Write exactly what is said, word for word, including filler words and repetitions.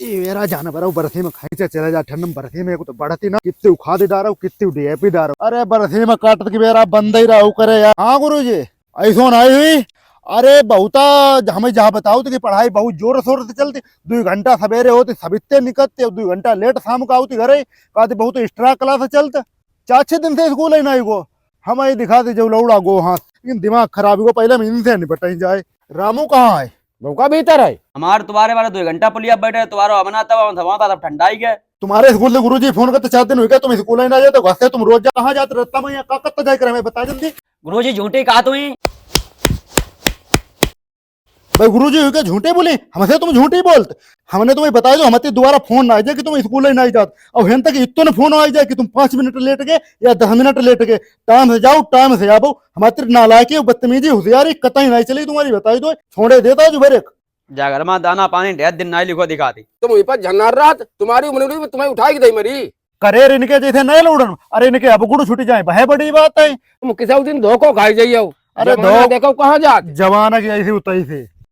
ए बेरा जानवर बरसी में खाई से चला जा, ठंड में बरसी में एक तो बढ़ती ना, कित्ती खाद डारो, कित्ती डीएपी डारो। अरे बरसी में काटत की बेरा बंद ही रहो करे यार। हाँ गुरुजी, ऐसो ना हुई। अरे बहुता हमें जहाँ बताओ तो कि पढ़ाई बहुत जोर शोर से चलती, दुई घंटा सवेरे होती सबित्ते निकलते, दुई घंटा लेट शाम का होती घरे, कहते बहुत एक्स्ट्रा क्लास चलता। चार छह दिन से स्कूल ही नहीं गो। हम ये दिखा दे जो लौड़ा गो हाथ, लेकिन दिमाग खराब हो, पहले हम इनसे निपटाई जाए। रामू कहाँ है? बउका भीतर है। हमार तुम्हारे बारे दो घंटा पुलिया बैठे, तुम्हारो अबना तब हम हमारे पास अब ठंडा ही गए। तुम्हारे स्कूल से गुरुजी फोन करते, चार दिन हो गए तुम स्कूल ही ना जाते, घर से तुम रोज जा, कहाँ जाते रहता मैं यहाँ का करता जाए कर हमें बता जल्दी। गुरुजी झूठी कहा तुम ही। भाई गुरुजी हुई के झूठे बोली, हमसे तुम झूठी बोलत। हमने तुम्हें बताई दो, हमारे दोबारा फोन ना आ जाए कि तुम स्कूल ही नहीं जात। और हेन तक इतने फोन आ जाए कि तुम पाँच मिनट लेट गए या दस मिनट लेट गए, टाइम से जाओ, टाइम से आवो। हमारे नालायकी, बदतमीजी, होशियारी कतई नहीं चली तुम्हारी, बताई दो, छोड़े देता जो बरेक। जागर माँ दाना पानी ढेर दिन नहीं लिखो दिखाती। तुम वहीं पर झन्नार रात, तुम्हारी उम्र में तुम्हें उठाई के दे मरी। करे रे इनके जैसे नए लौड़न, अरे इनके अब गुड़ छूट जाए, वह बड़ी बात है। तुम किसी दिन धोखो खाई जाइयो। अरे जमाना धो-, देखो कहाँ जात। जमाना की ऐसी उतई से।